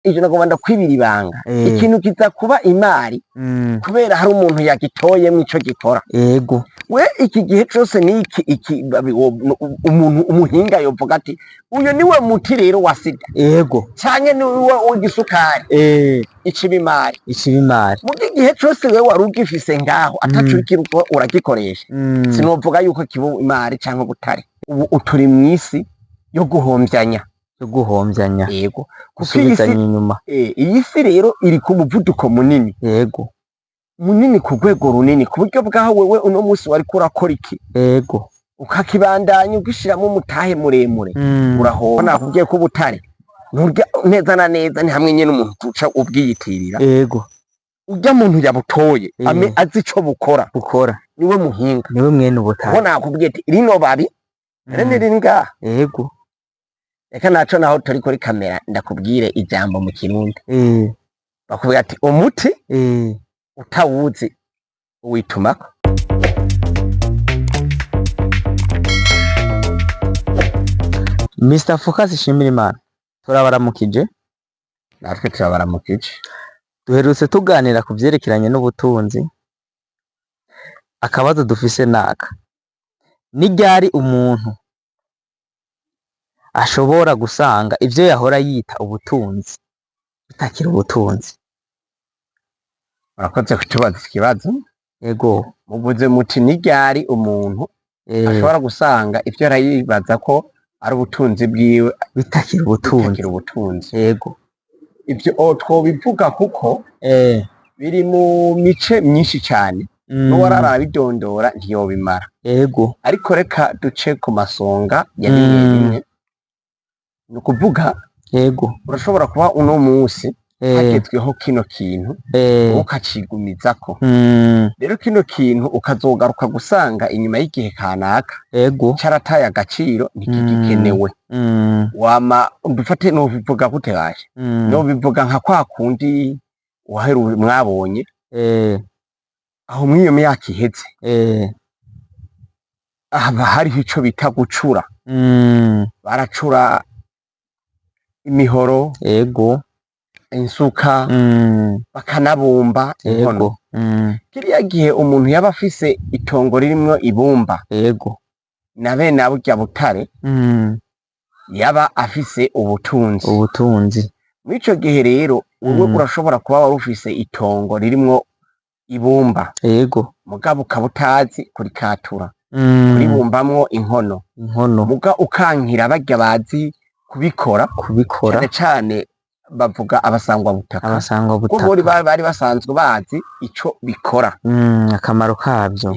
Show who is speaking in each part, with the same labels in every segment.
Speaker 1: Ivyo nagomba ndakwibira ibanga. Ikintu kiza kuba imari kubera hari umuntu yagitoyemwo ico gikora. We iki gihe cose niki iki umuntu umuhinga yovuga ati uyu niwe muti rero wa sida canke niwe w'igisukari, iciba imari.
Speaker 2: Iciba imari.
Speaker 1: Muga igihe cose wewe wari ugifise ngaho ataco uriko uragikoresha, sinovuga yuko kiba imari canke ubutare. Ubu turi mw'isi yo guhomvyanya.
Speaker 2: Yo guhomvyanya.
Speaker 1: Yego, kuko iyi si
Speaker 2: Gusubizanya inyuma.
Speaker 1: Iyi si rero iri ku muvuduko munini. Munini ku rwego runini, ku buryo bwaho wewe uno musi wariko urakora iki, ukakibandanya ugishiramwo umutahe muremure, urahomba. Nakubwiye ko ubutare nturya neza na neza, ni hamwe nyene umuntu uca ubwiyitirira. Urya muntu yabutoye, azi ico bukora,
Speaker 2: bukora,
Speaker 1: niwe muhinga,
Speaker 2: niwe mwene ubutare.
Speaker 1: Kuko nakubwiye ati rino babi rene riri ngaha. Reka naco naho turi kuri kamera ndakubwire ijambo mu Kirundi. Bakubwira ati umuti utawuzi uwitumako.
Speaker 2: Mr Focus Shimirimana, turabaramukije.
Speaker 1: Natwe turabaramukije.
Speaker 2: Duherutse tuganira ku vyerekeranye n'ubutunzi. Akabazo dufise naka: ni ryari umuntu ashobora gusanga ivyo yahora yita ubutunzi bitakiri ubutunzi?
Speaker 1: Murakoze kutubaza ikibazo. Muvuze muti ni ryari umuntu ashobora gusanga ivyo arayibaza ko ari ubutunzi bwiwe
Speaker 2: bitakiri ubutunzi?
Speaker 1: Bitakiri ubutunzi. Ivyo twobivuga kuko biri mu mice myinshi cane. N'uwarara arabidondora ntiyobimara. Ariko reka duce ku masonga ya bimwe bimwe. Ni ukuvuga urashobora kuba uno musi hagezweho kino kintu, ukacigumizako. Rero kino kintu ukazogaruka gusanga inyuma y'igihe kanaka carataye agaciro, ntikigikenewe. Wama dufate, nobivuga gute gashe? Nobivuga nka kwa kundi waheru mwabonye aho mw'iyo myaka iheze, haba hariho ico bita gucura. Baracura imihoro, insuka, bakanabumba inkono. Kiriya gihe umuntu yaba afise itongo ririmwo ibumba na bene burya butare, yaba afise ubutunzi.
Speaker 2: Ubutunzi.
Speaker 1: Mw'ico gihe rero wewe urashobora kuba wari ufise itongo ririmwo ibumba, mugabo ukaba utazi kurikatura, kuribumbamwo inkono.
Speaker 2: Inkono.
Speaker 1: Muga ukankira barya bazi kubikora,
Speaker 2: kubikora,
Speaker 1: cane cane bavuga abasangwa butaka,
Speaker 2: abasangwa
Speaker 1: kuko bori
Speaker 2: butaka,
Speaker 1: bari basanzwe bazi ico bikora.
Speaker 2: Akamaro kavyo.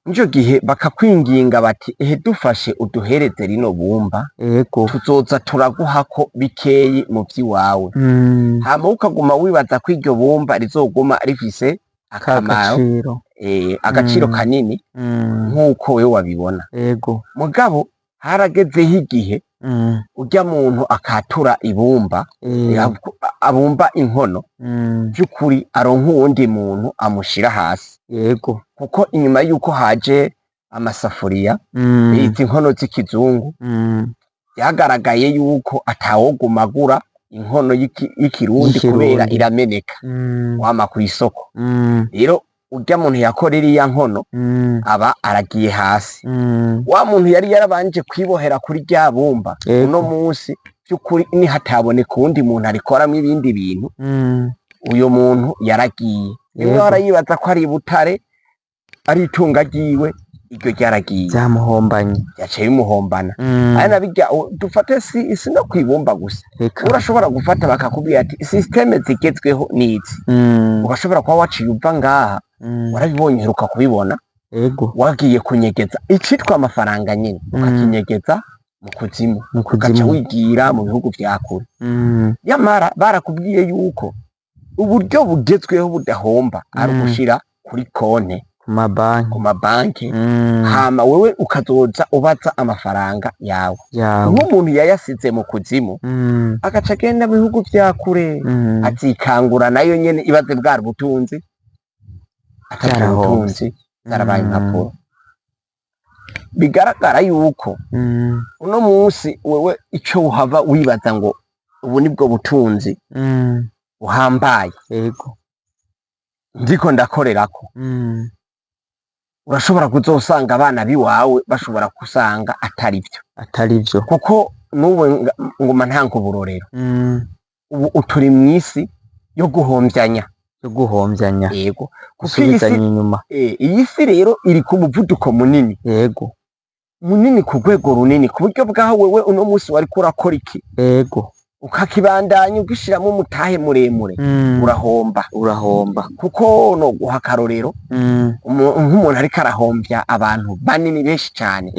Speaker 1: Nico gihe bakakwinginga bati ehe dufashe uduhereze rino bumba, tuzoza turaguhako bikeyi mu vy'iwawe. Hama ukaguma wibaza ko iryo bumba rizoguma rifise akamaro,
Speaker 2: k'agaciro,
Speaker 1: agaciro kanini nk'uko wewe wabibona. Mugabo haragezeho igihe urya muntu akatura ibumba, abumba inkono, vy'ukuri aronka uwundi muntu amushira hasi. Kuko inyuma yuko haje amasafuriya, izi nkono z'ikizungu, vyagaragaye yuko atawoguma agura inkono y'ikirundi kubera
Speaker 2: y'ikirundi,
Speaker 1: irameneka, wama kw'isoko. Rero urya muntu yakora iriya nkono aba aragiye hasi. Wa muntu yari yarabanje kwibohera kuri rya bumba, uno musi vy'ukuri nihataboneka uwundi muntu arikoramwo ibindi bintu, uyo muntu yaragiye. Rimwe warayibaza ko ari ibutare, ari itunga ryiwe, iryo ryaragiye.
Speaker 2: Vyamuhombanye.
Speaker 1: Vyaciye bimuhombana. Ari nabirya dufate si no kwibumba gusa. Urashobora gufata bakakubwira ati systeme zigezweho nizi. Ugashobora kuba waciye uva ngaha, warabibonye uheruka kubibona, wagiye kunyegeza icitwa amafaranga nyene, ukakinyegeza mu kuzimu,
Speaker 2: mu
Speaker 1: ugaca
Speaker 2: kuzimu,
Speaker 1: wigira mu bihugu vya kure. Yamara barakubwiye yuko uburyo bugezweho budahomba ari ugushira kuri konte,
Speaker 2: ku mabanki,
Speaker 1: ku mabanki, hama wewe ukazoza ubaza amafaranga yawe.
Speaker 2: Yawe.
Speaker 1: Nk'umuntu yayasize mu kuzimu, agaca agenda mu bihugu vya kure, azikangura nayo nyene ibaze bwari ubutunzi, atakiri
Speaker 2: Vyarahomvye.
Speaker 1: ubutunzi, zarabaye impapuro. Bigaragara yuko uno munsi wewe ico uhava wibaza ngo Ubu nibwo butunzi buhambaye ndiko ndakorerako. Urashobora kuzosanga abana biwawe bashobora gusanga atari byo,
Speaker 2: Atari byo.
Speaker 1: kuko n'ubu nguma ntanga uburorero. Ubu turi mw'isi yo guhomvyanya.
Speaker 2: Yo guhomvyanya.
Speaker 1: Yego, kuko iyi si
Speaker 2: Gusubizanya inyuma.
Speaker 1: Iyi si rero iri ku muvuduko munini, munini ku rwego runini, ku buryo bwaho wewe uno munsi wariko urakora iki, ukakibandanya ugishiramo umutahe muremure, urahomba.
Speaker 2: Urahomba.
Speaker 1: Kuko no guha akarorero, nk'umuntu ariko arahomvya abantu banini benshi cane,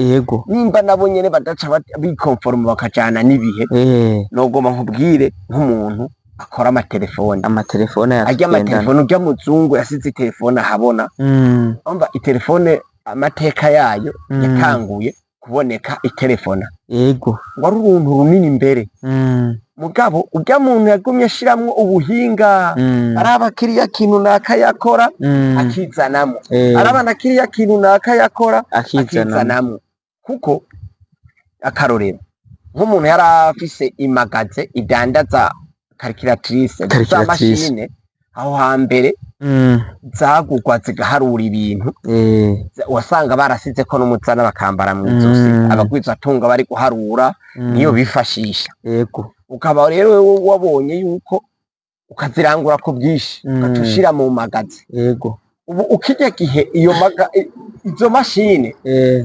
Speaker 1: nimba nabo nyene badaca bikonforma bakajana n'ibihe, nogomba nkubwire nk'umuntu akora amatelefone.
Speaker 2: Amatelefone
Speaker 1: Arya
Speaker 2: yatugendana.
Speaker 1: amatelefone, urya muzungu yasize itelefone ahabona. Umva, itelefone amateka yayo yatanguye kuboneka itelefona, wari uruntu runini imbere. Mugabo urya muntu yagumye ashiramwo ubuhinga, araba kiriya kintu naka yakora, akizanamwo, araba na kiriya kintu naka yakora,
Speaker 2: akizanamo.
Speaker 1: Akizanamwo. Kuko akarorero, nk'umuntu yari afise imagaze idandaza calculatrice, za
Speaker 2: Calculatrice.
Speaker 1: mashine aho hambere zagugwa zigaharura ibintu, wasanga barasizeko n'umuzana bakambara mw'izosi. Abagwizatunga bari guharura, niyo bifashisha. Ukaba rero wewe wabonye yuko ukazirangura ku bwinshi, ugaca ushira mu magazi. Ubu ukirya gihe iyo izo mashine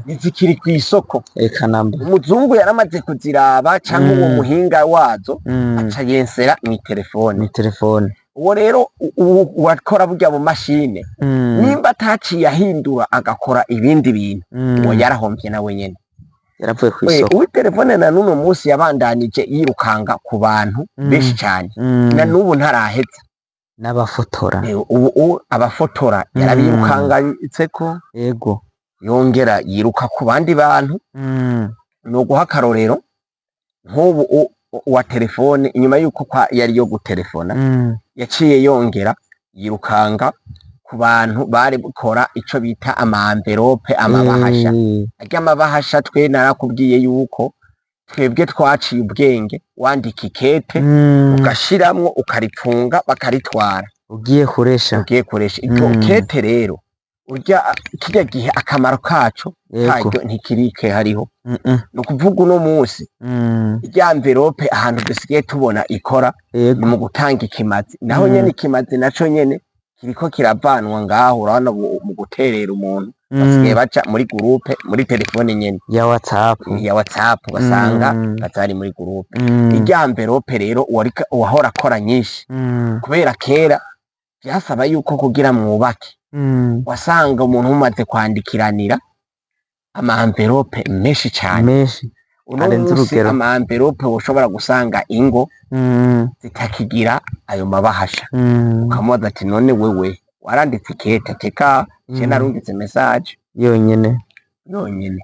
Speaker 1: ntizikiri kw'isoko.
Speaker 2: Eka namba.
Speaker 1: Umuzungu yaramaze kuziraba canke uwo muhinga wazo, aca yensera mw'itelefone.
Speaker 2: Mw'itelefone.
Speaker 1: Uwo rero uwakora burya mu mashine, nimba ataciye ahindura agakora ibindi bintu, uwo yarahomvye nawe nyene.
Speaker 2: Yaravuye kw'isoko.
Speaker 1: Uw'itelefone na n'uno munsi yabandanije yirukanga ku bantu benshi cane, na n'ubu ntaraheza.
Speaker 2: N'abafotora.
Speaker 1: Ubu abafotora yarabirukanganitseko, yongera yiruka ku bandi bantu. Ni uguha akarorero nk'ubu uwa telefone, inyuma y'uko kwa yari yo gutelefona, yaciye yongera yirukanga ku bantu bari gukora ico bita ama enveloppe, amabahasha. Arya amabahasha, twe narakubwiye yuko twebwe twaciye ubwenge, wandika ikete, ugashiramwo, ukaripfunga, bakaritwara.
Speaker 2: Ugiye kuresha.
Speaker 1: Ugiye kuresha iryo kete rero, urya kirya gihe akamaro kaco karyo ntikirike hariho. Ni ukuvuga uno munsi irya enveloppe ahantu dusigaye tubona ikora ni mu gutanga ikimazi. Naho nyene ikimazi naco nyene kiriko kiravanwa ngaho. Urabona mu guterera umuntu basigaye baca muri groupe, muri telefone nyene
Speaker 2: ya WhatsApp.
Speaker 1: Ya WhatsApp, ugasanga bazari muri groupe. Irya enveloppe rero uwahora akora nyinshi, kubera kera byasaba yuko kugira mwubake, wasanga umuntu mumaze kwandikiranira ama enveloppe menshi cane.
Speaker 2: Menshi.
Speaker 1: Uno
Speaker 2: Arenze
Speaker 1: munsi
Speaker 2: urugero.
Speaker 1: ama enveloppe woshobora gusanga ingo zitakigira ayo mabahasha. Ukamubaza ati: "None wewe waranditse ikete?" Ateka je narungitse message
Speaker 2: yonyene.
Speaker 1: Yonyene.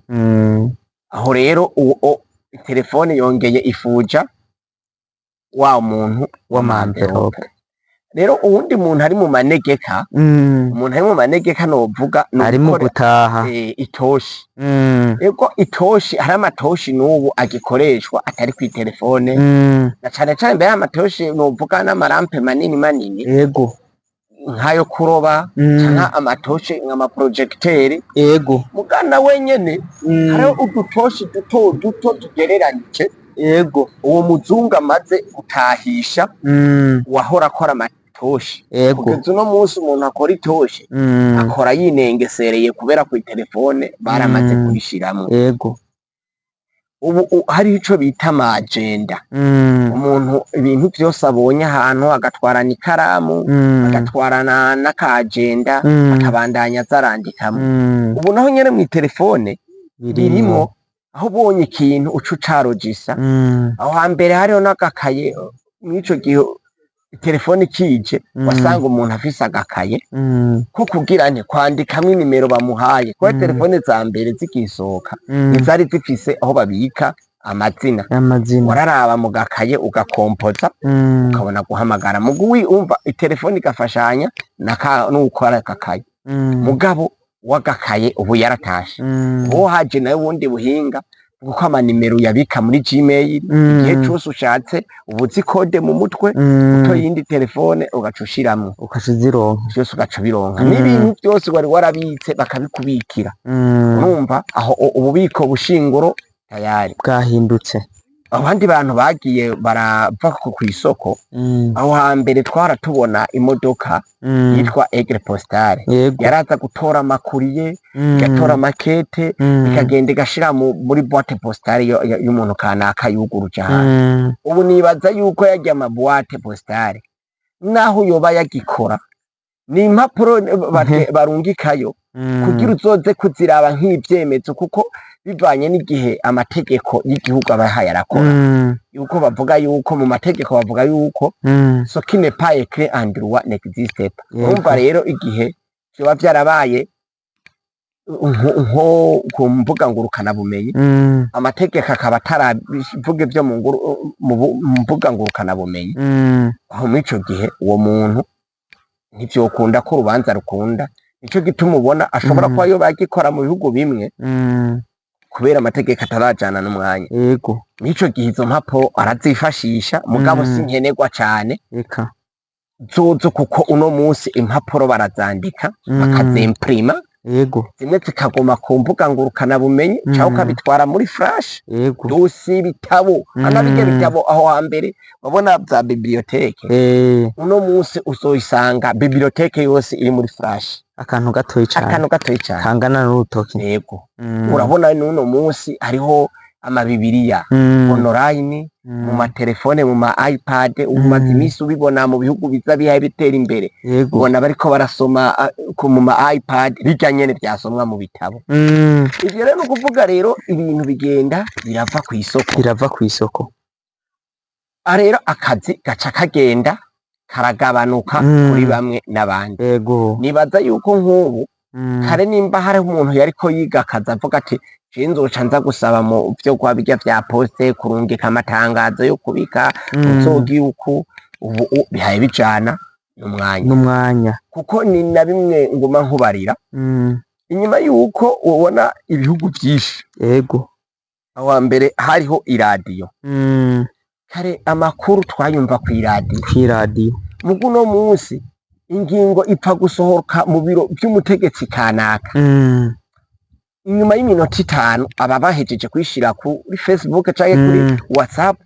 Speaker 1: Aho rero uwo telefone yongeye ifuja wa muntu
Speaker 2: w'ama enveloppe.
Speaker 1: Rero uwundi muntu ari mu manegeka, umuntu ari mu manegeka novuga ni
Speaker 2: ari mu
Speaker 1: ugukora
Speaker 2: gutaha.
Speaker 1: Itoshi. Ego, itoshi, hari amatoshi n'ubu agikoreshwa atari kw'itelefone, na cane cane mbere y'amatoshi novuga n'amarampe manini manini, nk'ayo kuroba, canke amatoshi nk'amaprojegiteri. Mugana wenyene hariho udutoshi duto duto tugereranije, uwo muzungu amaze gutahisha uwahora akora amatoshi. Kugeza uno munsi umuntu akora itoshi akora yinengesereye, kubera kw'itelefone baramaze kubishiramwo. Ubu hariho ico bita ama agenda. Umuntu ibintu vyose abonye ahantu agatwarana ikaramu, agatwarana n'aka agenda, akabandanya aza arandikamwo. Ubu naho nyene mw'itelefone birimwo, aho ubonye ikintu uca ucarojisa. Aho hambere hariho n'agakaye. Mw'ico gihe telefone ikije, wasanga umuntu afise agakaye ko kugira nti kwandikamwo inimero bamuhaye, kubera telefone za mbere zigisohoka ntizari zifise aho babika amazina.
Speaker 2: Amazina.
Speaker 1: Wararaba mu gakaye ugakompoza, ukabona guhamagara. Mugu umva itelefone igafashanya n'ukora agakaye. Mugabo w'agakaye ubu yaratashe. Uwo haje nawe ubundi buhinga. Kuko amanimero uyabika muri Gmail, igihe cose ushatse uba uzi code mu mutwe, utoye iyindi telefone ugaca ushiramwo,
Speaker 2: ukaca uzironka.
Speaker 1: Vyose ugaca ubironka, n'ibintu vyose wari warabitse bakabikubikira. Urumva aho ububiko bushinguro tayari
Speaker 2: bwahindutse.
Speaker 1: Abandi bantu bagiye barava kw'isoko. Aho hambere twara tubona imodoka yitwa Aigle Postale, yaraza gutora ama courrier, igatora amakete, ikagenda igashira muri boîte postale y'umuntu kanaka yuguruje ahantu. Ubu nibaza yuko yarya ama boîte postale naho yoba yagikora, ni impapuro barungikayo kugira uzoze kuziraba nk'ivyemezo, kuko bivanye n'igihe amategeko y'igihugu aba yahaye arakora, yuko bavuga yuko mu mategeko bavuga yuko ce qui n'est pas écrit en droit n'existe pas. Urumva rero igihe vyoba vyarabaye nko ku mbuga ngurukanabumenyi, amategeko akaba ataravuga ivyo mu mbuga ngurukanabumenyi, aho muri ico gihe uwo muntu ntivyokunda ko urubanza rukunda. Nico gituma ubona ashobora kuba yoba agikora mu bihugu bimwe, kubera amategeko atarajana n'umwanya. Mw'ico gihe izo mpapuro arazifashisha, mugabo si nkenerwa cane
Speaker 2: Eka.
Speaker 1: zozo, kuko uno munsi impapuro barazandika, bakazimprima, zimwe zikaguma ku mbuga ngurukanabumenyi, canke ukabitwara muri flash dossier, ibitabo ana birya bitabo aho hambere wabona vya bibliothèque, uno munsi uzoyisanga bibliothèque yose iri muri flash.
Speaker 2: Akantu gatoyi cane.
Speaker 1: Akantu gatoyi cane.
Speaker 2: Kangana n'urutoki.
Speaker 1: Yego. Urabona n'uno munsi hariho amabibiriya online mu matelefone, mu ma iPad. Umaze iminsi ubibona mu bihugu biza bihaye bitera imbere, ubona bariko barasoma mu ma iPad birya nyene vyasomwa mu bitabo. Ivyo rero ni ukuvuga rero ibintu bigenda birava kw'isoko.
Speaker 2: Birava kw'isoko.
Speaker 1: Aha rero akazi gaca kagenda karagabanuka kuri bamwe n'abandi. Nibaza yuko nk'ubu kare nimba hariho umuntu yariko yiga akazi avuga ati: "Jewe nzoca nza gusaba mu vyo kwa birya vya poste kurungika amatangazo yo kubika, uzogira uku", ubu bihaye bijana n'umwanya.
Speaker 2: N'umwanya.
Speaker 1: Kuko ni na bimwe nguma nkubarira, inyuma yuko ubona ibihugu vyinshi, aho hambere hariho iradiyo. Kare amakuru twayumva kw'iradiyo.
Speaker 2: Kw'iradiyo.
Speaker 1: Muga uno munsi ingingo ipfa gusohoka mu biro vy'umutegetsi kanaka, inyuma y'iminota 5 aba bahejeje kuyishira kuri Facebook canke kuri WhatsApp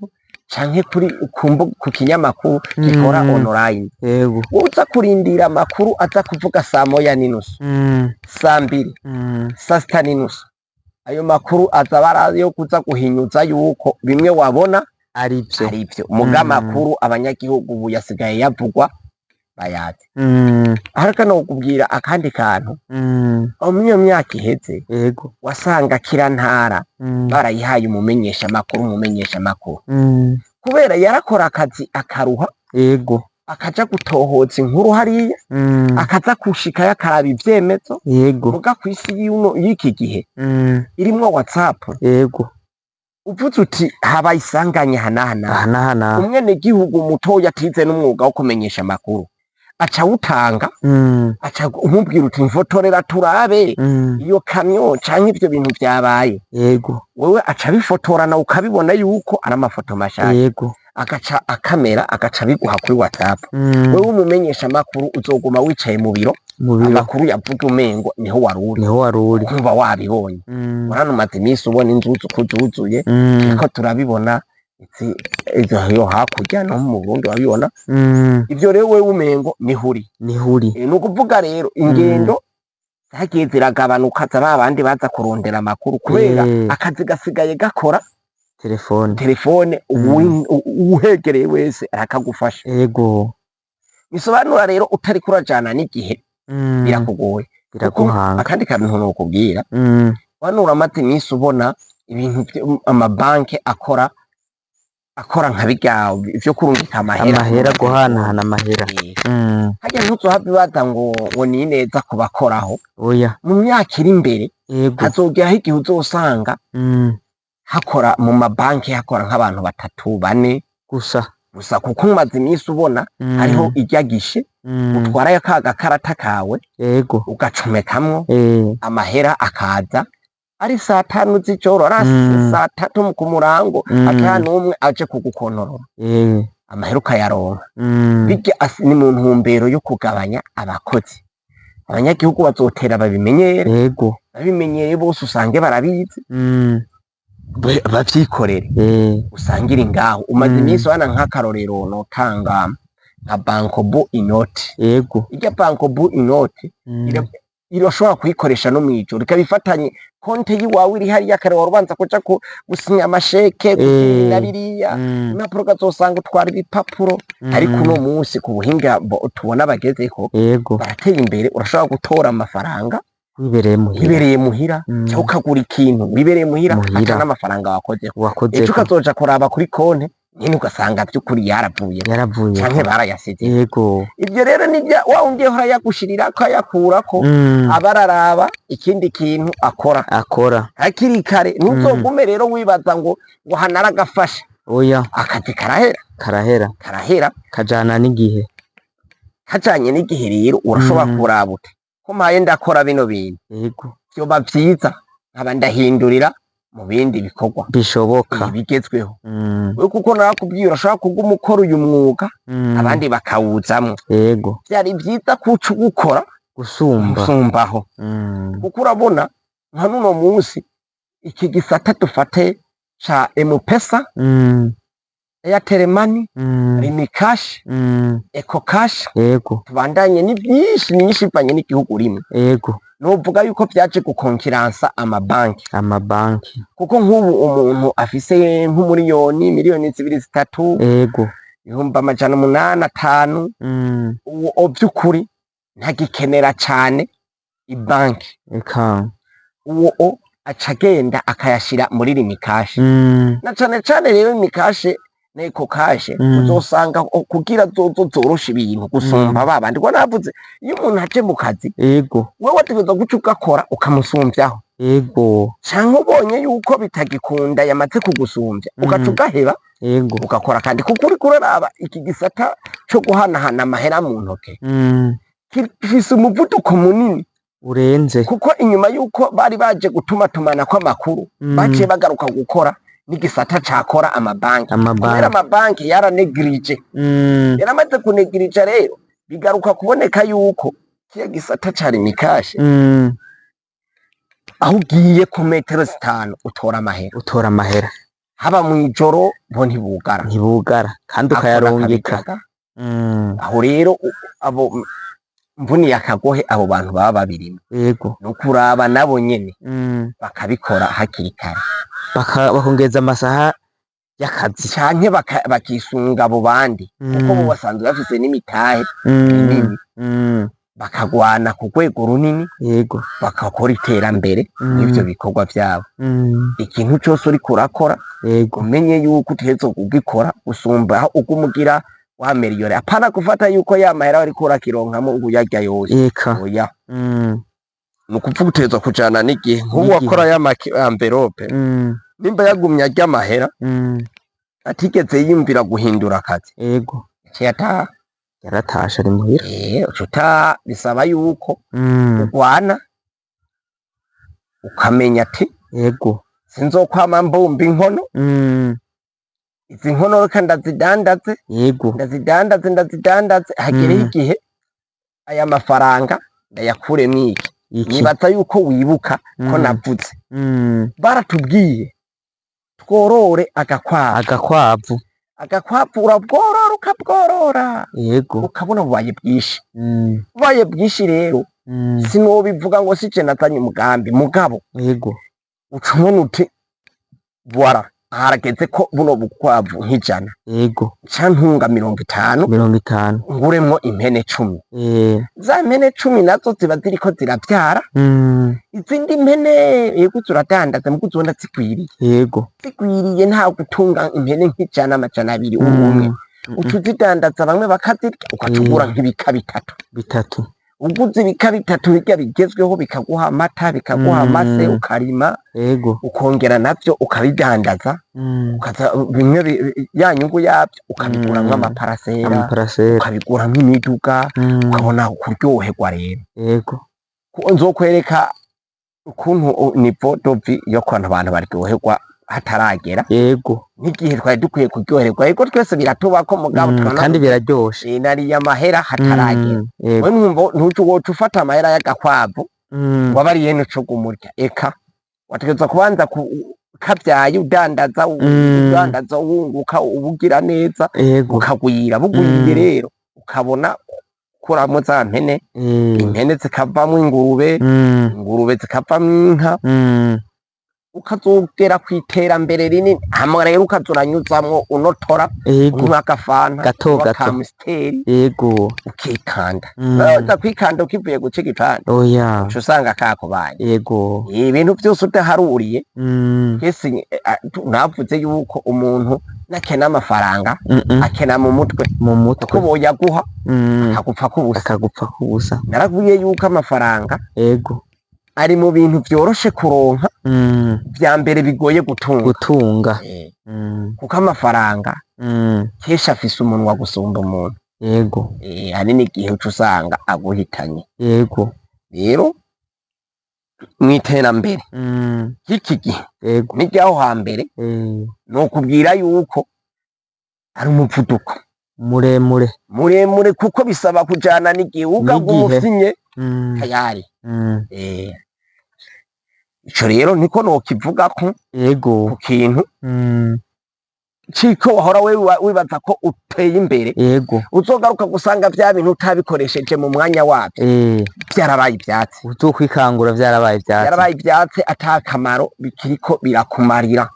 Speaker 1: canke kuri ku kinyamakuru gikora online. Wowe uza kurindira amakuru aza kuvuga saa 1:30, saa 2, saa 6:30, ayo makuru aza aba ari ayo kuza guhinyuza yuko bimwe wabona
Speaker 2: arivyo.
Speaker 1: Arivyo. Muga amakuru abanyagihugu ubu yasigaye yavugwa bayazi. Ariko nokubwira akandi kantu, aho muri iyo myaka iheze wasanga kira ntara barayihaye umumenyesha makuru, umumenyesha makuru, kubera yarakora akazi akaruha, akaja gutohoza inkuru hariya, akaza gushikayo akaraba ivyemezo. Muga kw'isi y'uno y'iki gihe irimwo WhatsApp, uvuze uti habaye isanganya aha n'aha n'aha,
Speaker 2: aha n'aha n'aha,
Speaker 1: umwenegihugu mutoya atize n'umwuga wo kumenyesha amakuru aca awutanga, aca umubwira uti: "Mfotorera turabe iyo kamyo canke ivyo bintu vyabaye." Wewe aca abifotora nawe ukabibona yuko ari amafoto mashasha, agaca akamera agaca abiguha kuri WhatsApp. Wewe umumenyesha amakuru uzoguma wicaye mu biro,
Speaker 2: mu biro,
Speaker 1: amakuru yavuga umengo niho wari uri,
Speaker 2: niho wari uri.
Speaker 1: Kumva wabibonye. Urano umaze iminsi ubona inzuzi uko zuzuye, turiko turabibona izo yo hakurya no mu Burundi wabibona. Ivyo rero wewe umengo niho uri.
Speaker 2: Niho uri.
Speaker 1: Ni ukuvuga rero ingendo zagiye ziragabanuka za babandi baza kurondera amakuru, kubera akazi gasigaye gakora
Speaker 2: telefone.
Speaker 1: Telefone, uwuhegereye wese arakagufasha. Bisobanura rero utariko urajana n'igihe birakugoye. Kuko
Speaker 2: Biraguhanga.
Speaker 1: akandi kantu nokubwira, wano uramaze iminsi ubona ibintu amabanki akora nka birya vyo kurungika amahera.
Speaker 2: Amahera, guhanahana amahera.
Speaker 1: Harya ntuzohava ibaza ngo ni neza kubakoraho.
Speaker 2: Oya.
Speaker 1: Mu myaka iri imbere hazogeraho igihe uzosanga hakora mu mabanki hakora nk'abantu batatu, bane
Speaker 2: gusa.
Speaker 1: Gusa, kuko umaze iminsi ubona hariho irya guichet, utwarayo ka gakarata kawe, ugacomekamwo, amahera akaza. Ari 5:00 z'ijoro, ari 3:00 ku murango, ata n'umwe aje kugukontorora, amahera ukayaronka. Birya ni mu ntumbero yo kugabanya abakozi. Abanyagihugu bazotera babimenyere, babimenyere bose, usange barabizi, bavyikorere, usangire ngaho umaze iminsi wana. Nk'akarorero notanga nka Bancobu inoti. Irya Bancobu inoti irashobora kuyikoresha no mw'ijoro, ikaba ifatanye konte yiwawe iri hariya. Kare wari ubanza kuja gusinya amasheke, gusinya na biriya impapuro, ukazosanga utwara ibipapuro, ariko uno munsi ku buhinga tubona bagezeko, barateye imbere, urashobora gutora amafaranga
Speaker 2: wibereye muhira,
Speaker 1: wibereye muhira, cyangwa ukagura ikintu wibereye muhira,
Speaker 2: Muhira.
Speaker 1: ata n'amafaranga wakozeho.
Speaker 2: Wakoze.
Speaker 1: Ejo ukazoja kuraba kuri konte nyine, ugasanga by'ukuri yaravuye
Speaker 2: yaravuye
Speaker 1: canke barayasize. Ibyo rero nibyo wa wundi yahora yagushirirako ayakurako, aba araraba ikindi kintu akora
Speaker 2: akora
Speaker 1: hakiri kare. Ntuzogume rero wibaza ngo hanaragafasha.
Speaker 2: Oya.
Speaker 1: Akazi karahera.
Speaker 2: Karahera.
Speaker 1: Karahera.
Speaker 2: Kajana n'igihe.
Speaker 1: Kajanye n'igihe rero urashobora kuraba uti ko mpaye ndakora bino bintu, vyoba vyiza nkaba ndahindurira mu bindi bikorwa
Speaker 2: bishoboka
Speaker 1: bigezweho. Wewe kuko narakubwiye, urashobora kuguma ukora uyu mwuga, abandi bakawuzamwo. Vyari vyiza kuca uwukora
Speaker 2: gusumba
Speaker 1: gusumbaho, kuko urabona nka nuno munsi iki gisata dufate ca M-Pesa, Airtel Money, Lumicash, EcoCash, tubandanye, ni byinshi nyinshi bivanye n'igihugu rimwe. Novuga yuko vyaje gukonkiransa amabanki.
Speaker 2: Amabanki.
Speaker 1: Kuko nk'ubu umuntu afise nk'umuriyoni, miliyoni 2, 3, 800,000, 5, uwo vy'ukuri ntagikenera cane ibanki.
Speaker 2: Eka.
Speaker 1: Uwo aca agenda akayashira muri Lumicash. Na cane cane rero Lumicash na EcoCash, uzosanga kugira zozo zorosha ibintu gusumba babandi. Kuko navuze, iyo umuntu aje mu kazi, wewe wategerezwa guca ugakora ukamusumvyaho, canke ubonye yuko bitagikunda, yamaze kugusumvya, ugaca ugaheba, ugakora kandi, kuko uriko uraraba iki gisata co guhanahana amahera mu ntoke gifise umuvuduko munini
Speaker 2: urenze.
Speaker 1: Kuko inyuma yuko bari baje gutumatumanako amakuru, baciye bagaruka gukora n'igisata cakora amabanki, kubera
Speaker 2: amabanki
Speaker 1: amabanki yaranegirije. Yaramaze kunegirija rero, bigaruka kuboneka yuko kiya gisata ca Lumicash, aho ugiye ku metero 5 utora amahera.
Speaker 2: Utora amahera.
Speaker 1: Haba mw'ijoro, bo ntibugara.
Speaker 2: Ntibugara kandi
Speaker 1: Ako
Speaker 2: ukayarungika.
Speaker 1: n'akabigaga. Aho rero abo mvuniye akagohe, abo bantu baba babirimo, ni ukuraba nabo nyene bakabikora hakiri kare.
Speaker 2: Bakongeza amasaha y'akazi.
Speaker 1: Canke bakisunga abo bandi, kuko bo basanzwe bafise n'imitahe minini, bakagwana ku rwego runini, bagakora iterambere mw'ivyo bikorwa vyabo. Ikintu cose uriko urakora, umenye yuko utegerezwa kugikora gusumba aho uguma ugira wameriyore. Apana gufata yuko ya mahera wariko urakironkamwo ngo uyarya yose.
Speaker 2: Eka.
Speaker 1: Oya. Ni ukuvuga utegerezwa kujana n'igihe. Nk'ubu
Speaker 2: N'igihe.
Speaker 1: wakora ya ma enveloppe, nimba yagumye arya amahera, atigeze yiyumvira guhindura akazi, yaciye ataha.
Speaker 2: Yaratashe, ari muhira.
Speaker 1: Uca utaha, bisaba yuko ugwana, ukamenya ati sinzokwama mbumba inkono, izi nkono reka ndazidandaze, ndazidandaze, ndazidandaze, hagereho igihe aya mafaranga ndayakuremwo iki.
Speaker 2: Iki.
Speaker 1: Nibaza yuko wibuka ko navuze, baratubwiye tworore agakwavu.
Speaker 2: Agakwavu.
Speaker 1: Agakwavu urabworora, ukabworora, ukabona bubaye bwinshi. Bubaye bwinshi rero, sinobivuga ngo sije nazanye umugambi, mugabo uca ubona uti voilà, harageze ko buno bukwavu nk'ijana nca ntunga 50,
Speaker 2: 50,
Speaker 1: nguremwo impene 10. Za mpene 10 nazo ziba ziriko ziravyara izindi mpene. Yego, zuradandaza, mugo uzibona zigwiriye. Zigwiriye, nta gutunga impene nk'ijana, 200 umwe. Uca uzidandaza, bamwe bakazirya, ugaca ugura nk'ibika 3.
Speaker 2: 3.
Speaker 1: Uguze ibika 3 birya bigezweho, bikaguha amata, bikaguha amase, ukarima, ukongera navyo ukabidandaza, ukaza bimwe ya nyungu yavyo ukabiguramwo amaparasera,
Speaker 2: amaparasera,
Speaker 1: ukabiguramwo imiduga, ukabona kuryoherwa rero. Nzokwereka. Ukuntu niveau de vie yo kuntu abantu baryoherwa hataragera, nk'igihe twari dukwiye kuryoherwa. Ego, twese biratubako, mugabo tukabona
Speaker 2: Kandi biraryoshe.
Speaker 1: Nariye amahera hataragera. We mwumva ntucu woca ufata amahera y'agakwavu ngo abe ariye nico gumurya. Eka, wategerezwa kubanza kabyaye, udandaza, udandaza, wunguka, ubugira neza, bukagwira. Bugwiriye rero ukabona gukuramo za mpene, impene zikavamwo ingurube, ingurube zikavamwo inka, ukazogera kw'iterambere rinini. Hama rero ukaza uranyuzamwo unotora, unywa agafanta,
Speaker 2: Gato
Speaker 1: unywa
Speaker 2: gato.
Speaker 1: ka Amstel, ukikanda. Uza kwikanda ukivuye guca igipande,
Speaker 2: Oya.
Speaker 1: uca usanga kakubaye. Ibintu vyose udaharuriye, twese navuze yuko umuntu nakena amafaranga, akena mu mutwe,
Speaker 2: Mu mutwe.
Speaker 1: kuko boyaguha akagupfa kubusa.
Speaker 2: Akagupfa kubusa.
Speaker 1: Narabwiye yuko amafaranga ari mu bintu vyoroshe kuronka, vya mbere bigoye gutunga.
Speaker 2: Gutunga.
Speaker 1: Kuko amafaranga kenshi afise umunwa gusumba umuntu. Hari n'igihe uca usanga aguhitanye. Rero mw'iterambere ry'iki gihe n'iryaho hambere, nokubwira yuko ari umuvuduko
Speaker 2: Muremure.
Speaker 1: muremure, kuko bisaba kujana n'igihe, ukaguma
Speaker 2: N'igihe.
Speaker 1: ufinye tayari. Ico rero niko nokivugako ku kintu ciko wahora wewe wibaza ko uteye imbere, uzogaruka gusanga vya bintu utabikoresheje mu mwanya wavyo, vyarabaye ivyatsi.
Speaker 2: Uzokwikangura vyarabaye ivyatsi.
Speaker 1: Vyarabaye ivyatsi, ata kamaro bikiriko birakumarira.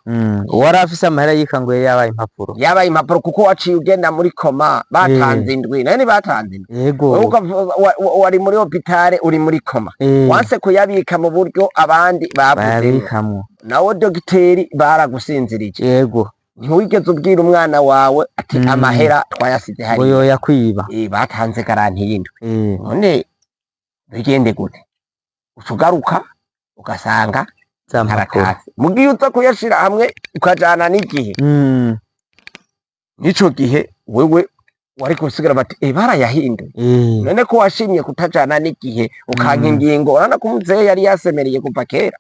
Speaker 2: Uwari afise amahera yikanguye yabaye impapuro.
Speaker 1: Yabaye impapuro, kuko waciye ugenda muri coma. Batanze indwi, nayo ntibatanze indwi. Wowe wari muri hôpital, uri muri coma, wanse kuyabika mu buryo abandi bavuzemo.
Speaker 2: Bayabikamwo.
Speaker 1: Nawe dogiteri baragusinzirije. Ntiwigeze ubwira umwana wawe ati amahera twayasize
Speaker 2: Ngo
Speaker 1: hariya.
Speaker 2: yoya kwiba.
Speaker 1: Batanze garantie y'indwi. None bigende gute? Uca ugaruka ugasanga
Speaker 2: Za mpapuro.
Speaker 1: karatasi. Mugihe uza kuyashira hamwe ukajana n'igihe, n'ico gihe wewe wari gusigara bati barayahinduye. None ko washimye kutajana n'igihe, ukanka ingingo, urabona ko umuzehe yari yasemereye kuva kera,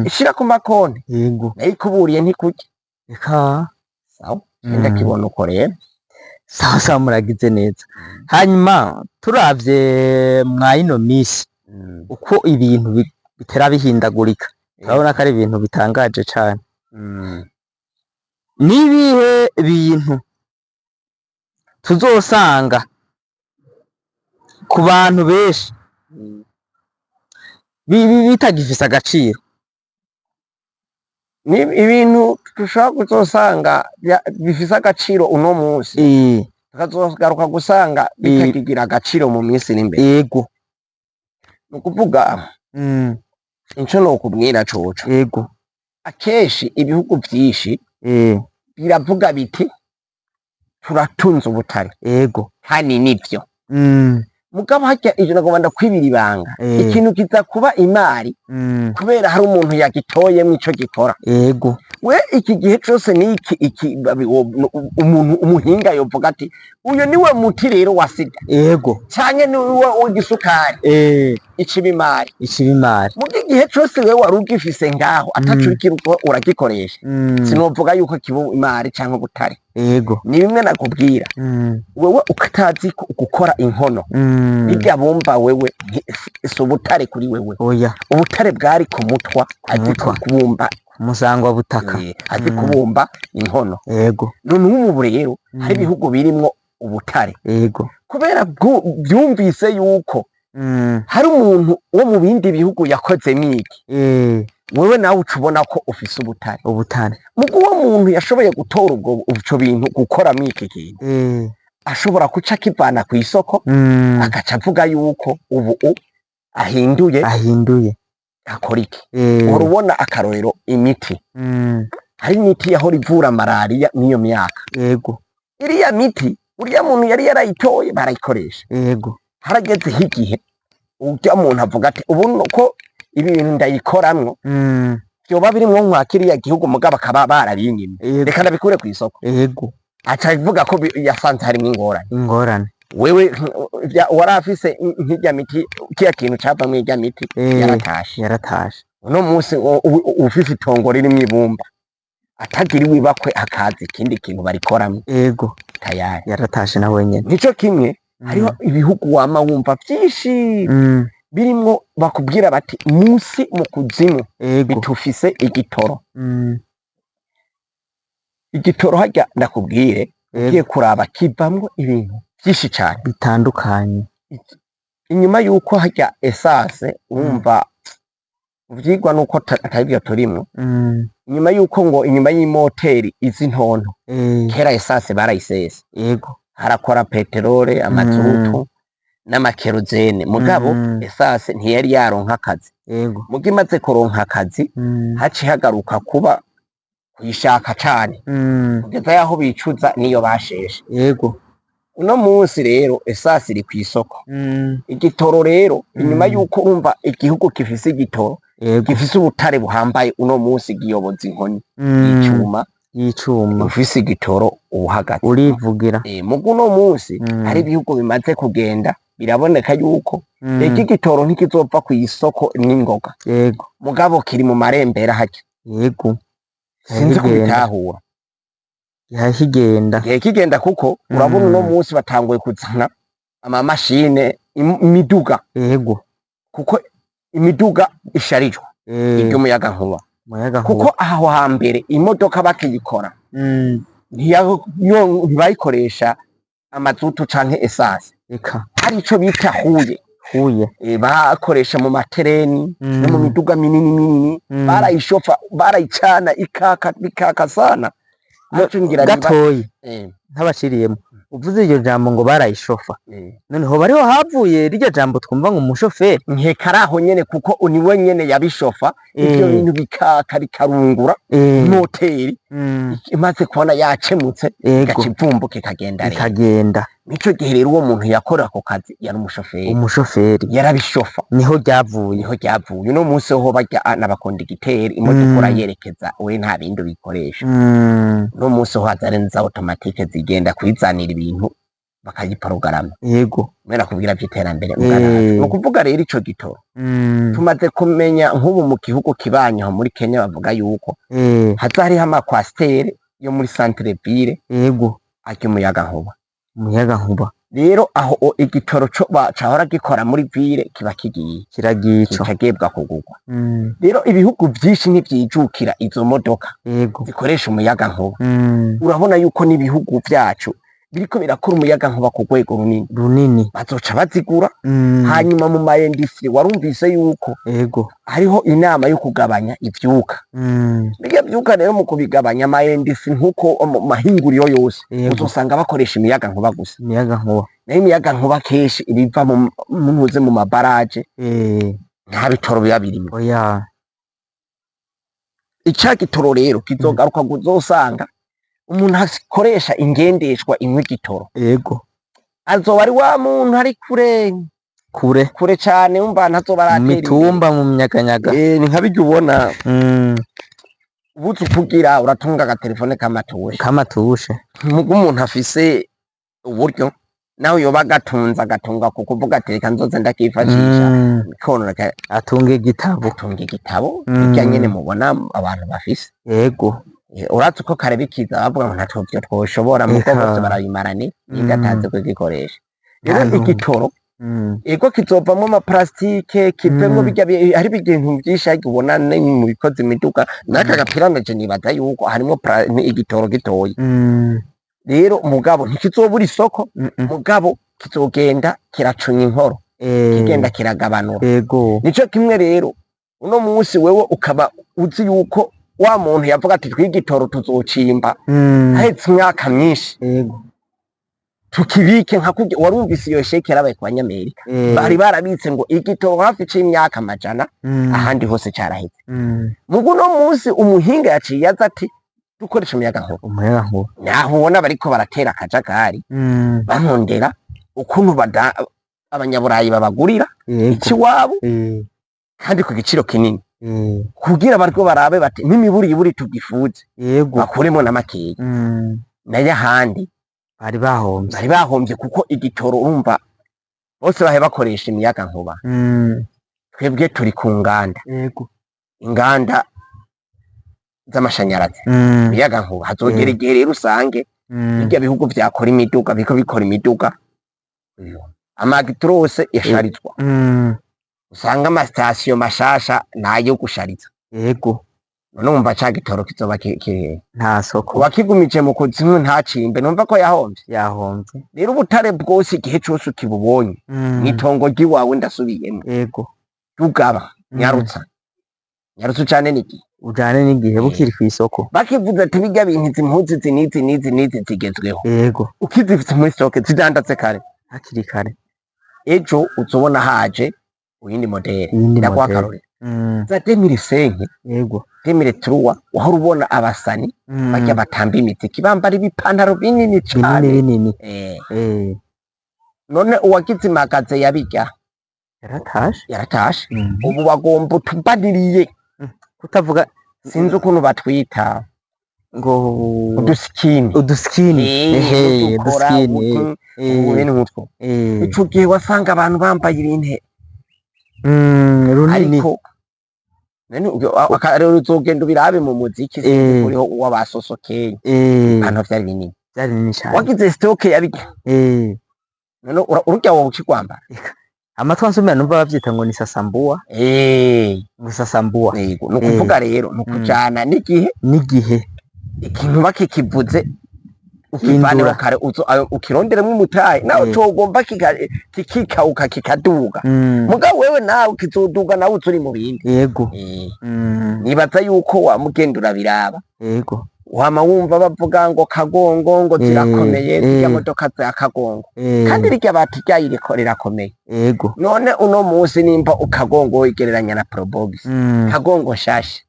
Speaker 1: ishira ku makonti, nayo ikuburiye ntikurya.
Speaker 2: Eka.
Speaker 1: Sawa, ndakibona uko rero.
Speaker 2: Sawa sawa, muragize neza. Hanyuma turavye mwa ino misi uko ibintu bitera bihindagurika, turabona ko ari ibintu bitangaje cane. Nibihe bintu tuzosanga ku bantu benshi bitagifise agaciro?
Speaker 1: Ni ibintu dushobora kuzosanga bifise agaciro uno munsi, tukazogaruka gusanga bitakigira agaciro mu minsi iri imbere. Ni ukuvuga, ico nokubwira coco, akenshi ibihugu vyinshi biravuga biti turatunze ubutare, kandi nivyo. Mugabo harya ivyo nagomba ndakwibira ibanga, ikintu kiza kuba imari kubera hari umuntu yagitoyemwo ico gikora. We iki gihe cose niki iki umuntu umuhinga yovuga ati uyu niwe muti rero wa sida, canke niwe w'igisukari, iciba imari.
Speaker 2: Iciba imari.
Speaker 1: Muga igihe cose wewe wari ugifise ngaho ataco uriko uragikoresha, sinovuga yuko kiba imari canke ubutare. Ni bimwe nakubwira, wewe utazi gukora inkono, birya bumba wewe si ubutare kuri wewe.
Speaker 2: Oya.
Speaker 1: Ubutare bwari ku mutwa azi
Speaker 2: Mutwa.
Speaker 1: kubumba.
Speaker 2: Umusangwa butaka.
Speaker 1: Azi kubumba inkono. None ubu rero hari ibihugu birimwo ubutare, kubera byumvise yuko hari umuntu wo mu bindi bihugu yakozemwo iki, wewe nawe uca ubona ko ufise ubutare.
Speaker 2: Ubutare.
Speaker 1: Mugo uwo muntu yashoboye gutora ubwo ico bintu gukoramwo iki kintu, ashobora kuca akivana kw'isoko, agaca avuga yuko ubu ahinduye,
Speaker 2: Ahinduye.
Speaker 1: akora iki. Uhora ubona akarorero imiti, hari imiti yahora ivura malariya n'iyo myaka, iriya miti uriya muntu yari yarayitoye barayikoresha. Haragezeho igihe urya muntu avuga ati ubu ko ibi bintu ndayikoramwo, vyoba birimwo nka kiriya gihugu, mugabo bakaba barabinyimye, reka ndabikure kw'isoko. Aca avuga ko yasanze harimwo ingorane.
Speaker 2: Ingorane.
Speaker 1: Wewe wari afise nk'irya miti, kiya kintu cavamwo irya miti, yaratashe.
Speaker 2: Yaratashe.
Speaker 1: Uno munsi ufise itongo ririmwo ibumba, atagira iwibakwe, hakaza ikindi kintu barikoramwo, tayari.
Speaker 2: Yaratashe na wenyene.
Speaker 1: Nico kimwe hariho ibihugu wama wumva vyinshi birimwo bakubwira bati musi mu kuzimu bitufise igitoro. Igitoro harya ndakubwire, ugiye kuraba kivamwo ibintu vyinshi cane
Speaker 2: bitandukanye.
Speaker 1: Inyuma yuko harya essence, urumva ivyigwa nuko atari byo turimwo, inyuma yuko ngo inyuma y'imoteri izi ntonto, kera essence barayisesa, harakora peterole, amazutu n'amakerozene, mugabo essence ntiyari yaronka akazi. Muga imaze kuronka akazi, haciye hagaruka kuba kuyishaka cane, kugeza yaho bicuza niyo basheshe. Uno munsi rero essence iri kw'isoko. Igitoro rero, inyuma yuko urumva igihugu gifise igitoro, gifise ubutare buhambaye, uno munsi giyoboza inkoni y'icuma.
Speaker 2: Y'icuma.
Speaker 1: Ufise igitoro ubuhagaze.
Speaker 2: Urivugira.
Speaker 1: Muga uno munsi hari ibihugu bimaze kugenda biraboneka yuko ega igitoro ntikizova kw'isoko n'ingoga, mugabo kiri mu marembera harya. Sinzi
Speaker 2: Kigenda.
Speaker 1: kubitahura.
Speaker 2: Kigenda.
Speaker 1: Gihe kigenda, kuko urabona uno munsi batanguye kuzana amamashine, imiduga, kuko imiduga isharijwe iry'umuyagankuba.
Speaker 2: Umuyaga.
Speaker 1: Kuko aho hambere imodoka bakiyikora, ntibayikoresha amazutu canke essence.
Speaker 2: Eka.
Speaker 1: Hari ico bita huye.
Speaker 2: Huye.
Speaker 1: Bakoresha mu matereni no mu miduga minini minini. Barayishofa, barayicana ikaka, bikaka sana. Naco ngira
Speaker 2: Gatoyi, ntabashiriyemo, uvuze iryo jambo ngo barayishofa, noneho bariho havuye rirya jambo twumva ngo umushoferi.
Speaker 1: Nkeka ari aho nyene, kuko niwe nyene yabishofa ivyo bintu bikaka, bikarungura moteri. Imaze kubona yacemutse, igaca ivumbuka, ikagenda rero.
Speaker 2: Ikagenda.
Speaker 1: Nico gihe rero uwo muntu yakora ako kazi yari umushoferi.
Speaker 2: Umushoferi.
Speaker 1: Yarabishofa.
Speaker 2: Niho ryavuye.
Speaker 1: Niho ryavuye. Uno munsi ho barya n'abakondigiteri, imodoka urayerekeza, we nta bindi ubikoresha. Uno munsi ho haza za automatique zigenda kwizanira ibintu, bakayiporogaramu. Mera kubwira vy'iterambere ni ukuvuga rero ico gitoro tumaze kumenya nk'ubu mu gihugu kibanyi aho muri Kenya bavuga yuko haza hariho ama coaster yo muri centre ville arya umuyagankuba.
Speaker 2: Umuyaga nkuba.
Speaker 1: Rero aho igitoro co cahora gikora muri ville kiba kigiye.
Speaker 2: Kiragico.
Speaker 1: Kikagibwa kugurwa. Rero ibihugu vyinshi ntivyijukira izo modoka zikoresha umuyagankuba. Urabona yuko n'ibihugu vyacu biriko birakora umuyagankuba ku rwego runini,
Speaker 2: runini,
Speaker 1: bazoca bazigura. Hanyuma mu ma industries warumvise yuko hariho inama yo kugabanya ivyuka. Birya vyuka rero mu kubigabanya, ama industries nkuko mu mahinguriro yose, uzosanga bakoresha imiyagankuba gusa.
Speaker 2: Imiyaga nkuba.
Speaker 1: Nayo imiyagankuba kenshi ibiva mu muze mu mabaraje, nta bitoro biba birimwo.
Speaker 2: Oya.
Speaker 1: Ica gitoro rero kizogaruka, kuzosanga umuntu akoresha ingendeshwa inywa igitoro azoba ari wa muntu ari kure,
Speaker 2: kure,
Speaker 1: kure cane, wumva ntazoba
Speaker 2: mu
Speaker 1: aratera imbere.
Speaker 2: Mitumba, mu myanyaganyaga.
Speaker 1: Ni nka birya ubona ubuze ukugira uratunga agatelefone k'amatushe.
Speaker 2: Kamatushe.
Speaker 1: Muga umuntu afise uburyo nawe yoba agatunze, agatunga ku kuvuga ati reka nzoze ndakifashisha, kononeka.
Speaker 2: Atunga igitabo.
Speaker 1: Atunga igitabo. Irya nyene mubona abantu bafise. Uratse uko kare bikiza bavuga ngo ntacyo vyo twoshobora, mugo bose barabimarane ninda atazi kugikoresha. Rero
Speaker 2: Nta n'umwe.
Speaker 1: igitoro ego kizovamwo amaplastike, kivemwo birya hari ibintu vyinshi ariko ubona ne mu bikoze imiduga n'aka gapira naje nibaza yuko harimwo igitoro gitoyi. Rero mugabo ntikizobura isoko, mugabo kizogenda kiracunya inkoro, kigenda kiragabanura. Nico kimwe rero uno munsi wewe ukaba uzi yuko wa muntu yavuga ati twigitoro tuzocimba hahetse imyaka myinshi, tukibike nka kurya warumvise iyo sheke yarabaye ku Banyamerika. Bari barabitse ngo igitoro hafi c'imyaka 100, ahandi hose caraheze. Mugu uno munsi umuhinga yaciye aza ati dukoresha umuyagankuba.
Speaker 2: Umuyagankuba.
Speaker 1: Naho ubona bariko baratera akajagari, barondera ukuntu abanyaburayi babagurira ikiwabo kandi ku giciro kinini, kugira bariko barabe bati n'imiburiburi tugifuze, bakuremo n'amakeya. Nayo ahandi
Speaker 2: bari bahomvye.
Speaker 1: Bari bahomvye, kuko igitoro urumva bose bahe bakoresha imiyagankuba. Twebwe turi ku nganda. Inganda z'amashanyarazi, imiyagankuba. Hazogera igihe rero usange birya bihugu vyakora imiduga biriko bikora imiduga, ama Actros yasharizwa, usanga amasitasiyo mashasha nayo gushariza. None wumva ca gitoro kizoba kirihe?
Speaker 2: Nta soko.
Speaker 1: Uwakigumije mu kuzimu ntacimbe, numva ko yahomvye.
Speaker 2: Yahomvye.
Speaker 1: Rero ubutare bwose, igihe cose ukibubonye mw'itongo ry'iwawe, ndasubiyemo, rugaba, nyarutsa, nyarutsa ucane n'igihe.
Speaker 2: Ujane n'igihe bukiri kw'isoko.
Speaker 1: Bakivuze ati birya bintu, izi mpuzu izi n'izi n'izi n'izi zigezweho, ukizifise muri stock, zidandaze kare.
Speaker 2: Hakiri kare.
Speaker 1: Ejo uzobona haje uyindi modèle.
Speaker 2: Iyindi
Speaker 1: Ndaguha
Speaker 2: modèle.
Speaker 1: akarorero: za 2005, 2003, wahora ubona abasani barya batamba imiziki bambara ibipantaro binini
Speaker 2: binini
Speaker 1: cane.
Speaker 2: Binini.
Speaker 1: None uwagize imagaze yabirya
Speaker 2: Yaratashe.
Speaker 1: Yaratashe. Ubu bagomba utubaniriye.
Speaker 2: Kutavuga.
Speaker 1: Sinzi ukuntu batwita.
Speaker 2: Ngo
Speaker 1: Udusikini.
Speaker 2: Udusikini. Ehe.
Speaker 1: Udukora,
Speaker 2: udusikini.
Speaker 1: Ubintu nkutwo. Ico gihe wasanga abantu bambaye ibintu
Speaker 2: Runini.
Speaker 1: Ariko none rero uzogenda ubirabe mu muziki, sinzi kuriho uw'abasosokeye, ibipantaro vyari binini.
Speaker 2: Byari binini cane.
Speaker 1: Wagize stock yabirya, none ururya wowe ukigwambara?
Speaker 2: Amatwi ansumira numva bavyita ngo ni sasambua. Ngo sasambua.
Speaker 1: Yego, ni ukuvuga rero ni ukujana n'igihe.
Speaker 2: N'igihe.
Speaker 1: Ikintu bakikivuze, ukivaneho
Speaker 2: Hindura.
Speaker 1: kare, ukironderemwo umutahe nawe cogomba kikikauka kikaduga. Mugabo wewe nawe kizoduga, nawe uzuri mu bindi. Nibaza yuko wamugenda urabiraba, wama wumva bavuga ngo Kagongo ngo zirakomeye, zirya modoka za Kagongo, kandi rirya bati ryayiriko rirakomeye. None uno munsi nimba ukagongo wigereranya na Probox, Kagongo nshasha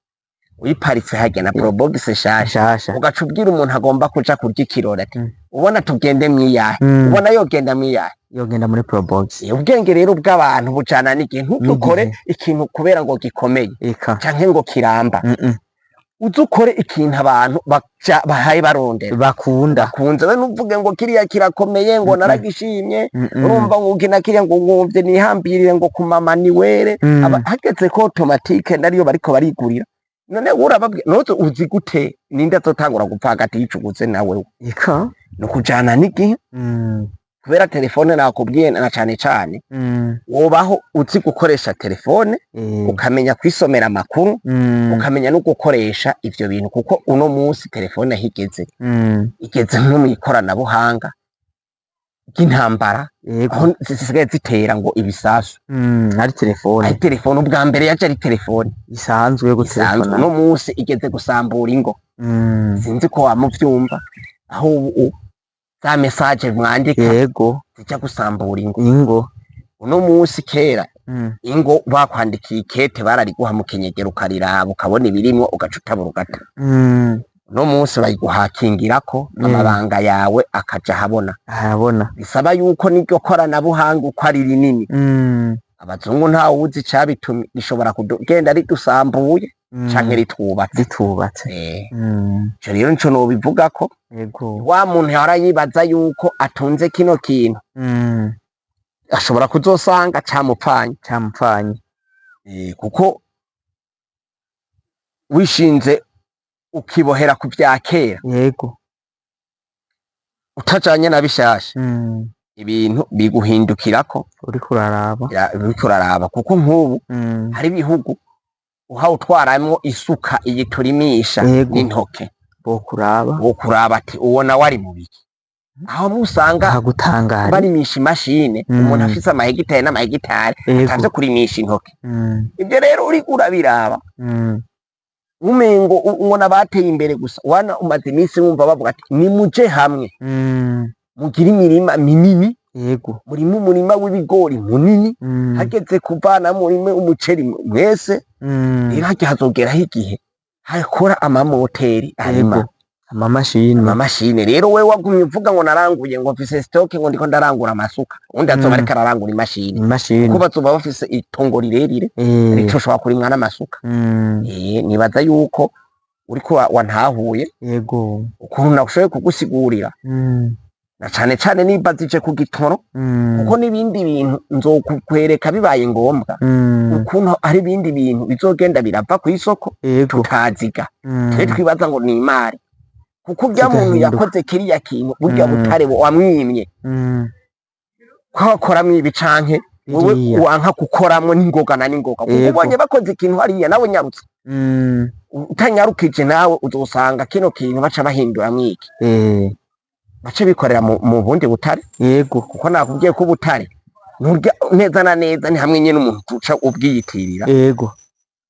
Speaker 1: uyiparitse harya na Probox nshasha,
Speaker 2: nshasha,
Speaker 1: ugaca ubwira umuntu agomba kuja kurya ikirori ati ubona tugende mwiyahe? Ubona yogenda mwiyahe?
Speaker 2: Yogenda muri Probox.
Speaker 1: Ubwenge rero bw'abantu bujana n'igihe. Ntudukore
Speaker 2: N'igihe.
Speaker 1: ikintu kubera ngo gikomeye
Speaker 2: eka
Speaker 1: canke ngo kiramba. Uze ukore ikintu abantu bahaye barondera,
Speaker 2: bakunda.
Speaker 1: Bakunze. We ntuvuge ngo kiriya kirakomeye ngo naragishimye, urumva ngo ukina kiriya ngo ngumvye nihambirire ngo kumama niwere. Hageze ko automatique nariyo bariko barigurira, none urababwira noze uzi gute ninde azotangura gupfa hagati y'icuguze nawe?
Speaker 2: Eka.
Speaker 1: Ni ukujana n'igihe. Kubera telefone nakubwiye na cane cane, wobaho uzi gukoresha telefone, ukamenya kwisomera amakuru, ukamenya no gukoresha ivyo bintu, kuko uno munsi telefone aho igeze, igeze nko mu ikoranabuhanga ry'intambara, aho zisigaye zitera ngo ibisasu.
Speaker 2: Ari telefone.
Speaker 1: Ari telefone. Ubwa mbere yaje ari telefone
Speaker 2: isanzwe yo
Speaker 1: isanzwe.
Speaker 2: gutelefona.
Speaker 1: Uno munsi igeze gusambura ingo. Sinzi ko wamuvyumva aho ubu za message mwandika zijya gusambura ingo.
Speaker 2: Ingo.
Speaker 1: Uno munsi, kera ingo bakwandikiye ikete barariguha mu kenyegero, ukariraba ukabona ibirimwo, ugaca utabura ugata. Uno munsi bayiguhakingirako, amabanga yawe akaja ahabona.
Speaker 2: Ahabona.
Speaker 1: Bisaba yuko n'iryo koranabuhanga uko ari rinini, abazungu ntawuzi icabitumye, rishobora kugenda ridusambuye canke ritwubatse.
Speaker 2: Ritubatse.
Speaker 1: Ico rero nico nobivugako. Wa muntu yahora yibaza yuko atunze kino kintu, ashobora kuzosanga camupfanye.
Speaker 2: Camupfanye.
Speaker 1: Kuko wishinze ukibohera ku vya kera, utajanye na bishasha, ibintu biguhindukirako.
Speaker 2: Uriko uraraba.
Speaker 1: Uriko uraraba, kuko nk'ubu hari ibihugu uhawe utwaramwo isuka iyi turimisha n'intoke,
Speaker 2: bokuraba.
Speaker 1: Wokuraba ati uwo nawe ari mu biki, aho musanga
Speaker 2: akagutangara.
Speaker 1: Barimisha imashine, umuntu afise amahegitari n'amahegitari ataje kurimisha intoke. Ibyo rero uriko urabiraba, umengo ubona bateye imbere gusa. Wana umaze iminsi wumva bavuga ati nimuje hamwe, mugire imirima minini, murime umurima w'ibigori munini, hageze kuvana murime umuceri mwese. Rero harya hazogeraho igihe hakora amamoteri arima.
Speaker 2: Amamashini.
Speaker 1: Amamashini. Rero we wagumye uvuga ngo naranguye, ngo mfise stock, ngo ndiko ndarangura amasuka, undi azoba ariko ararangura imashini,
Speaker 2: imashini,
Speaker 1: kuko bazoba bafise itongo rirerire rico ushobora kurimwa n'amasuka. Nibaza yuko uriko wantahuye ukuntu nashoboye kugusigurira. Na cane cane nimba zije ku gitoro, kuko n'ibindi bintu nzokukwereka bibaye ngombwa, ukuntu hari ibindi bintu bizogenda birava ku isoko tutaziga. Twe twibaza ngo ni imari, kuko urya muntu
Speaker 2: Zigahinduka.
Speaker 1: yakoze kiriya kintu, burya butare wamwimye ko wakoramwo ibi canke wewe
Speaker 2: Biriya.
Speaker 1: wanka gukoramwo n'ingoga na n'ingoga, kuko ubonye bakoze ikintu hariya nawe nyarutse, utanyarukije nawe uzosanga kino kintu baca bahinduramwo iki, bace bikorera mu bundi butare, kuko nakubwiye ko ubutare nturya neza na neza, ni hamwe nyene umuntu uca ubwiyitirira.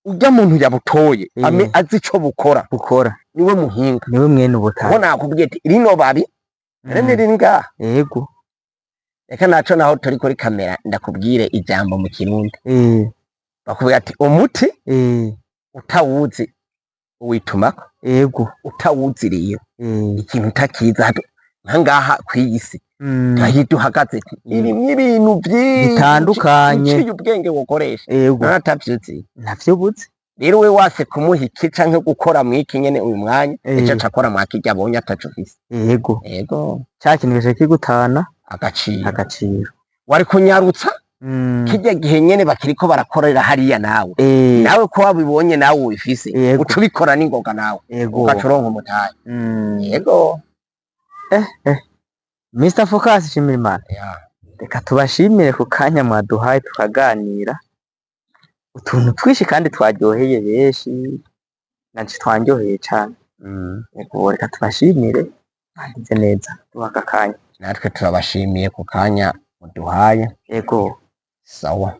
Speaker 1: Urya muntu yabutoye azi ico bukora,
Speaker 2: bukora,
Speaker 1: niwe muhinga,
Speaker 2: niwe mwene
Speaker 1: kuko
Speaker 2: ubutare.
Speaker 1: nakubwiye ati rino babi rene riri ngaha. Reka naco naho turi kuri kamera ndakubwire ijambo mu Kirundi. Bakubwira ati umuti utawuzi uwitumako, utawuzi rero ikintu utakizi hato nka ngaha kw'iyi si aho duhagaze irimwo ibintu vyinshi
Speaker 2: bitandukanye,
Speaker 1: uciye ubwenge wokoresha, none atavyuzi.
Speaker 2: Ntavyo buzi.
Speaker 1: Rero we wase kumuha iki canke gukora mwiki nyene uyu mwanya, ejo aca akora mwakirya abonye ataco ufise. Yego.
Speaker 2: Ca kintu gica kigutana
Speaker 1: agaciro.
Speaker 2: Agaciro.
Speaker 1: Wari kunyarutsa kirya gihe nyene bakiriko barakorera hariya nawe, nawe ko wabibonye nawe ubifise, uca ubikora n'ingoga nawe, ugaca uronka umutahe. Yego.
Speaker 2: Mr Focus Shimirimana, reka tubashimire ku kanya mwaduhaye tukaganira utuntu twinshi kandi twaryoheye benshi, nanje twanryoheye cane. Yego, reka tubashimire, mwagize neza duha aka kanya.
Speaker 1: Natwe turabashimiye ku kanya muduhaye.
Speaker 2: Yego.
Speaker 1: Sawa.